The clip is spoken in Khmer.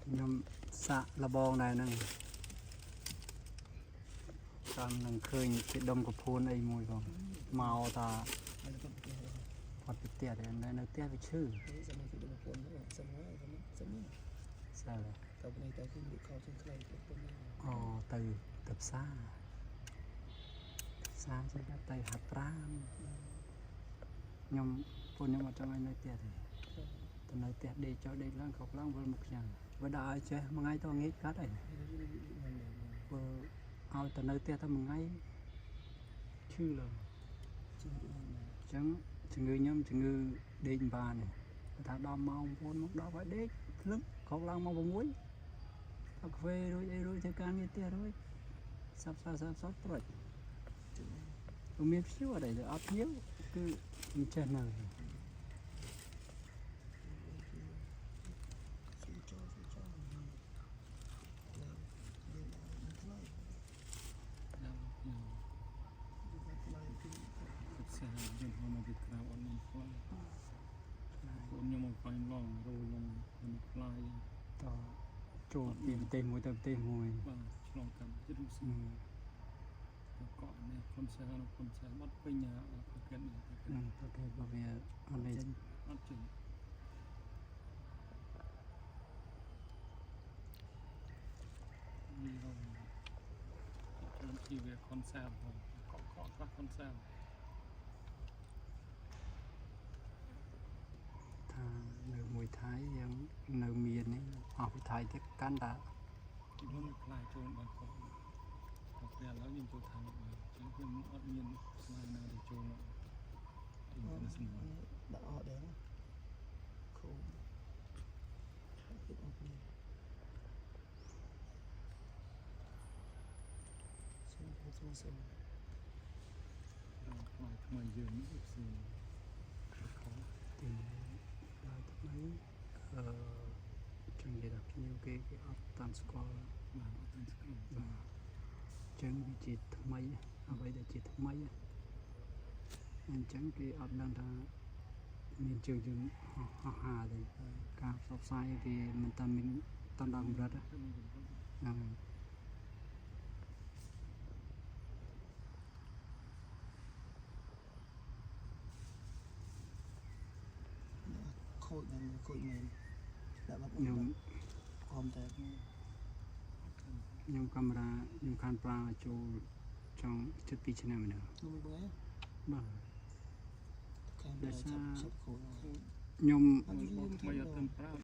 ខ្ញុំសាក់លបងដែរហ្នឹងតាមនឹងឃើញជាដុំកពួនអីមួយផងមកតា ហើយទៅផ្ទះ ផុតពីផ្ទះតែនៅផ្ទះវាឈឺ សម័យពីដុំកពួនសម័យសម័យ ស្អី ទៅនេះទៅគឺលក់ខោជាងខ្លីប្រពន្ធ អូទៅទៅផ្សារផ្សារចេះទៅហាត់ប្រាណខ្ញុំពួកខ្ញុំអត់ចង់ឲ្យនៅផ្ទះទេទៅនៅផ្ទះដេកចុះដេកឡើងខកឡើងវិលមកខ្ញុំបើដល់ឲ្យចេះមួយថ្ងៃទៅងាកកាត់អីបើឲ្យទៅនៅផ្ទះតែមួយថ្ងៃឈឺឡើង ជាង អញ្ចឹងជំងឺខ្ញុំជំងឺដេកមិនបានទេគាត់ថាដល់ម៉ោង9មកដល់ហើយដេកភ្លឹងក្រោកឡើងម៉ោង6ទៅកាហ្វេរួចអីរួចធ្វើការងារផ្ទះរួចសាប់សាប់សាប់សាប់ប្រុចពុំមានភ្ញៀវអត់អីទេអត់ភ្ញៀវគឺមិនចេះនៅ ចូលចូលចូល ដល់ខ្ញុំសិក្សាយន្តហោះមកពីក្រៅអត់មានផ្លូវខ្លួនខ្ញុំមកបាញ់ឡងរោខ្ញុំមិនផ្លាយ តចូលពីប្រទេសមួយទៅប្រទេសមួយ បាទឆ្លងកាត់ចិត្តរុស្ស៊ី អឺ កក់នេះខ្លួនសេះនោះខ្លួនសេះបាត់ពេញអាប្រកេតនេះប្រកេត ហ្នឹងប្រទេសរបស់វាអត់លេង អត់ចេញនេះរងច្រើនជីវាខនសែលផងកក់កក់ខ្លះខនសែល ថានៅមួយថៃយើងនៅមាននេះអស់ពីថៃទៅកាន់តា ពីមុនវាផ្លាយចូលបានកក់តែពេលឥឡូវខ្ញុំចូលថៃមកបានអញ្ចឹងខ្ញុំអត់មានផ្លាយណាដែលចូលមក international ដាក់អត់ដែរខូពីអត់នេះសូមសូមសូម ផ្លាយថ្មីយើងនេះវាផ្សេងខុស ទីដល់ថ្មីអឺចង់និយាយថាភ្ញៀវគេគេអត់តាមស្គាល់ បាទអត់ទាន់ស្គាល់ បាទអញ្ចឹងវាជាថ្មីអ្វីដែលជាថ្មីអញ្ចឹងគេអត់ដឹងថាមានជើងយើងហោះហោះហាទេការផ្សព្វផ្សាយវាមិនតាន់មានតាន់ដល់កម្រិត គឺមានកម្រិត ហ្នឹងហើយ ខូចនឹងខូចមែនដាក់បាត់ ខ្ញុំ ខំតែ ខ្ញុំកាមេរ៉ាខ្ញុំខានប្រើចូលចង់ជិត2ឆ្នាំហ្នឹង នោះមួយ បាទ ខំតែឆាប់ឆាប់ខូច ខ្ញុំ ថ្មីអត់ទាន់ប្រើ